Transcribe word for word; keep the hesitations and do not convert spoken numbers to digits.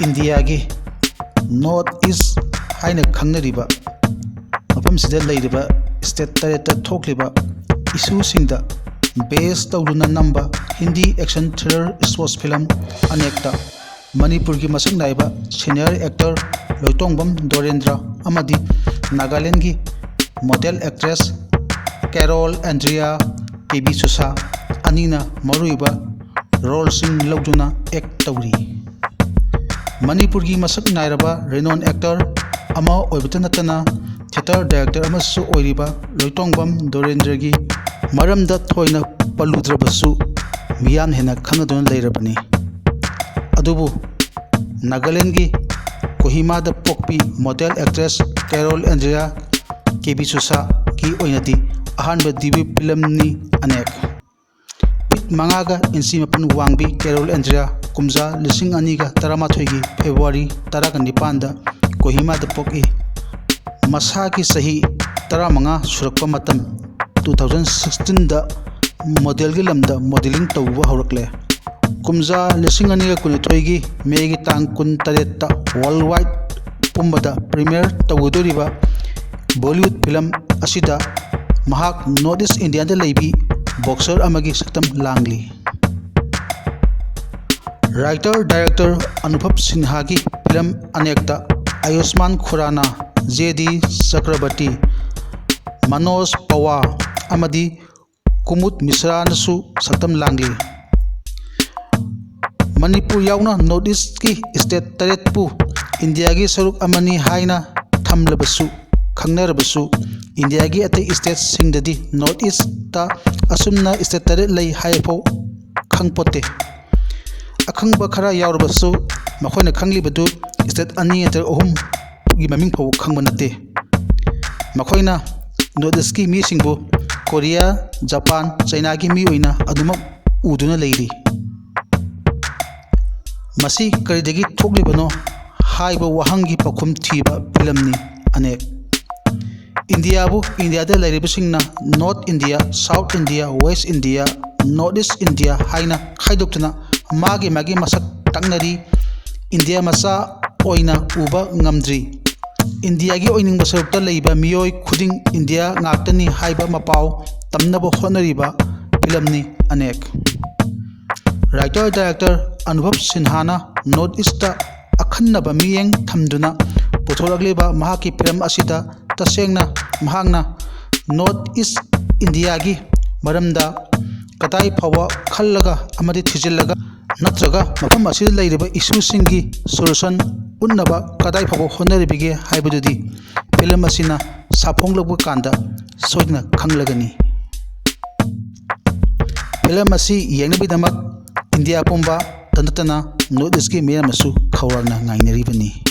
ꯏꯟꯗꯤꯌꯥꯒꯤ north east ꯍꯥꯏꯅ ꯈꯪꯅꯔꯤꯕ ꯃꯐꯝꯁꯤꯗ ꯂꯩꯔꯤꯕ ꯁ꯭ꯇꯦꯠ ꯇꯔꯦꯠꯇ ꯊꯣꯛꯂꯤꯕ ꯏꯁꯨꯁꯤꯡꯗ ꯕꯦꯁ ꯇꯧꯗꯨꯅ ꯅꯝꯕ Hindi action thriller sports film ꯑꯅꯦꯛꯇ ꯃꯅꯤꯄꯨꯔꯒꯤ ꯃꯁꯛ ꯅꯥꯏꯕ ꯁꯦꯅꯤꯌꯔ ꯑꯦꯛꯇꯔ ꯂꯣꯏꯇꯣꯡꯕꯝ ꯗꯣꯔꯦꯟꯗ꯭ꯔ ꯑꯃꯗꯤ ꯅꯥꯒꯥꯂꯦꯟꯒꯤ model actress Carol Andrea, K B Susa ꯑꯅꯤꯅ ꯃꯔꯨꯑꯣꯏꯕ ꯔꯣꯜꯁꯤꯡ ꯂꯧꯗꯨꯅ ꯑꯦꯛ ꯇꯧꯔꯤ꯫ ꯃꯅꯤꯄꯨꯔꯒꯤ ꯃꯁꯛ ꯅꯥꯏꯔꯕ ꯔꯤꯅꯣꯟ ꯑꯦꯛꯇꯔ ꯑꯃ ꯑꯣꯏꯕꯇ ꯅꯠꯇꯅ ꯊꯤꯌꯦꯇꯔ ꯗꯥꯏꯔꯦꯛꯇꯔ ꯑꯃꯁꯨ ꯑꯣꯏꯔꯤꯕ ꯂꯣꯏꯇꯣꯡꯕꯝ ꯗꯣꯔꯦꯟꯗ꯭ꯔꯒꯤ ꯃꯔꯝꯗ ꯊꯣꯏꯅ ꯄꯜꯂꯨꯗ꯭ꯔꯕꯁꯨ ꯃꯤꯌꯥꯝꯅ ꯍꯦꯟꯅ ꯈꯪꯅꯗꯨꯅ ꯂꯩꯔꯕꯅꯤ꯫ ꯑꯗꯨꯕꯨ ꯅꯥꯒꯥꯂꯦꯟꯒꯤ ꯀꯣꯍꯤꯃꯥꯗ ꯄꯣꯛꯄꯤ model actress Carol Andrea, K B ꯁꯨꯁꯥꯒꯤ ꯑꯣꯏꯅꯗꯤ ꯑꯍꯥꯟꯕ ꯗꯤꯕ꯭ꯌꯨ ꯐꯤꯂꯝꯅꯤ ꯑꯅꯦꯛ꯫ ꯐꯤꯠ ꯃꯉꯥꯒ ꯏꯟꯆꯤ ꯃꯥꯄꯟ ꯋꯥꯡꯕꯤ ꯀꯦꯔꯣꯜ ꯑꯦꯟꯗ꯭ꯔꯤꯌꯥ ꯀꯨꯝꯖꯥ ꯂꯤꯁꯤꯡ ꯑꯅꯤꯒ ꯇꯔꯥꯃꯥꯊꯣꯏꯒꯤ ꯐꯦꯕ꯭ꯔꯨꯋꯥꯔꯤ ꯇꯔꯥꯒ ꯅꯤꯄꯥꯟꯗ ꯀꯣꯍꯤꯃꯥꯗ ꯄꯣꯛꯏ꯫ ꯃꯁꯥꯒꯤ ꯆꯍꯤ ꯇꯔꯥꯃꯉꯥ ꯁꯨꯔꯛꯄ ꯃꯇꯝ, two thousand sixteenꯗ ꯃꯣꯗꯦꯜꯒꯤ ꯂꯝꯗ ꯃꯣꯗꯦꯂꯤꯡ ꯇꯧꯕ ꯍꯧꯔꯛꯂꯦ꯫ ꯀꯨꯝꯖꯥ ꯂꯤꯁꯤꯡ ꯑꯅꯤꯒ ꯀꯨꯟꯅꯤꯊꯣꯏꯒꯤ ꯃꯦꯒꯤ ꯇꯥꯡ ꯀꯨꯟꯇꯔꯦꯠꯇ ꯋꯥꯔꯜ ꯋꯥꯏꯗ ꯄꯨꯝꯕꯗ ꯄ꯭ꯔꯤꯃꯤꯌꯔ ꯇꯧꯒꯗꯧꯔꯤꯕ ꯕꯣꯂꯤꯋꯨꯗ ꯐꯤꯂꯝ ꯑꯁꯤꯗ ꯃꯍꯥꯛ ꯅꯣꯔꯠ ꯏꯁ ꯏꯟꯗꯤꯌꯥꯗ ꯂꯩꯕꯤ ꯕꯣꯛꯁꯔ ꯑꯃꯒꯤ ꯁꯛꯇꯝ ꯂꯥꯡꯂꯤ꯫ ꯔꯥꯏꯇꯔ ꯗꯥꯏꯔꯦꯛꯇꯔ ꯑꯅꯨꯚꯕ ꯁꯤꯟꯍꯥꯒꯤ ꯐꯤꯂꯝ ꯑꯅꯦꯛꯇ ꯑꯌꯨꯁꯃꯥꯟ ꯈꯨꯔꯥꯅꯥ, ꯖꯦ ꯗꯤ ꯆꯀ꯭ꯔꯕꯔꯇꯤ, ꯃꯅꯣꯖ ꯄꯋꯥꯔ ꯑꯃꯗꯤ ꯀꯨꯃꯨꯗ ꯃꯤꯁ꯭ꯔꯥꯅꯁꯨ ꯁꯛꯇꯝ ꯂꯥꯡꯂꯤ꯫ ꯃꯅꯤꯄꯨꯔ ꯌꯥꯎꯅ ꯅꯣꯔꯠ ꯏꯁꯀꯤ ꯁ꯭ꯇꯦꯠ ꯇꯔꯦꯠꯄꯨ ꯏꯟꯗꯤꯌꯥꯒꯤ ꯁꯔꯨꯛ ꯑꯃꯅꯤ ꯍꯥꯏꯅ ꯊꯝꯂꯕꯁꯨ, ꯈꯪꯅꯔꯕꯁꯨ, ꯏꯟꯗꯤꯌꯥꯒꯤ ꯑꯇꯩ ꯁ꯭ꯇꯦꯠꯁꯤꯡꯗꯗꯤ ꯅꯣꯔꯠ ꯏꯁꯇ ꯑꯁꯨꯝꯅ ꯁ꯭ꯇꯦꯠ ꯇꯔꯦꯠ ꯂꯩ ꯍꯥꯏꯐꯥꯎ ꯈꯪꯄꯣꯠꯇꯦ꯫ ꯑꯈꯪꯕ ꯈꯔ ꯌꯥꯎꯔꯕꯁꯨ, ꯃꯈꯣꯏꯅ ꯈꯪꯂꯤꯕꯗꯨ ꯁ꯭ꯇꯦꯠ ꯑꯅꯤ ꯅꯠꯇ꯭ꯔꯒ ꯑꯍꯨꯝꯒꯤ ꯃꯃꯤꯡ ꯐꯥꯎꯕ ꯈꯪꯕ ꯅꯠꯇꯦ꯫ ꯃꯈꯣꯏꯅ ꯅꯣꯔꯠ ꯏꯁꯀꯤ ꯃꯤꯁꯤꯡꯕꯨ ꯀꯣꯔꯤꯌꯥ, ꯖꯄꯥꯟ, ꯆꯩꯅꯥꯒꯤ ꯃꯤ ꯑꯣꯏꯅ ꯑꯗꯨꯃꯛ ꯎꯗꯨꯅ ꯂꯩꯔꯤ꯫ ꯃꯁꯤ ꯀꯔꯤꯗꯒꯤ ꯊꯣꯛꯂꯤꯕꯅꯣ ꯍꯥꯏꯕ ꯋꯥꯍꯪꯒꯤ ꯄꯥꯎꯈꯨꯝ ꯊꯤꯕ ꯐꯤꯂꯝꯅꯤ ꯑꯅꯦꯛ꯫ ꯏꯟꯗꯤꯌꯥꯕꯨ ꯏꯟꯗꯤꯌꯥꯗ ꯂꯩꯔꯤꯕꯁꯤꯡꯅ north India, south India, west India, north east India ꯍꯥꯏꯅ ꯈꯥꯏꯗꯣꯛꯇꯨꯅ ꯃꯥꯒꯤ ꯃꯥꯒꯤ ꯃꯁꯛ ꯇꯥꯛꯅꯔꯤ꯫ ꯏꯟꯗꯤꯌꯥ ꯃꯆꯥ ꯑꯣꯏꯅ ꯎꯕ ꯉꯝꯗ꯭ꯔꯤ꯫ ꯏꯟꯗꯤꯌꯥꯒꯤ ꯑꯣꯏꯅꯤꯡꯕ ꯁꯔꯨꯛꯇ ꯂꯩꯕ ꯃꯤꯑꯣꯏ ꯈꯨꯗꯤꯡ ꯏꯟꯗꯤꯌꯥ ꯉꯥꯛꯇꯅꯤ ꯍꯥꯏꯕ ꯃꯄꯥꯎ ꯇꯝꯅꯕ ꯍꯣꯠꯅꯔꯤꯕ ꯐꯤꯂꯝꯅꯤ ꯑꯅꯦꯛ꯫ Writer director ꯑꯅꯨꯚꯕ ꯁꯤꯟꯍꯥꯅ North East ꯑꯈꯟꯅꯕ ꯃꯤꯠꯌꯦꯡ ꯊꯝꯗꯨꯅ ꯄꯨꯊꯣꯔꯛꯂꯤꯕ ꯃꯍꯥꯛꯀꯤ ꯐꯤꯂꯝ ꯑꯁꯤꯗ ꯇꯁꯦꯡꯅ ꯃꯍꯥꯛꯅ North East ꯏꯟꯗꯤꯌꯥꯒꯤ ꯃꯔꯝꯗ ꯀꯗꯥꯏ ꯐꯥꯎꯕ ꯈꯜꯂꯒ ꯑꯃꯗꯤ ꯊꯤꯖꯤꯜꯂꯒ ꯅꯠꯇ꯭ꯔꯒ ꯃꯐꯝ ꯑꯁꯤꯗ ꯂꯩꯔꯤꯕ issue ꯁꯤꯡꯒꯤ solution ꯎꯠꯅꯕ ꯀꯗꯥꯏ ꯐꯥꯎꯕ ꯍꯣꯠꯅꯔꯤꯕꯒꯦ ꯍꯥꯏꯕꯗꯨꯗꯤ ꯐꯤꯂꯝ ꯑꯁꯤꯅ ꯁꯥꯐꯣꯡꯂꯛꯄ ꯀꯥꯟꯗ ꯁꯣꯏꯗꯅ ꯈꯪꯂꯒꯅꯤ꯫ ꯐꯤꯂꯝ ꯑꯁꯤ ꯌꯦꯡꯅꯕꯒꯤꯗꯃꯛ ꯏꯟꯗꯤꯌꯥ ꯄꯨꯝꯕꯗ ꯅꯠꯇꯅ North East ꯀꯤ ꯃꯤꯌꯥꯝꯅꯁꯨ ꯈꯧꯔꯥꯡꯅ ꯉꯥꯏꯅꯔꯤꯕꯅꯤ꯫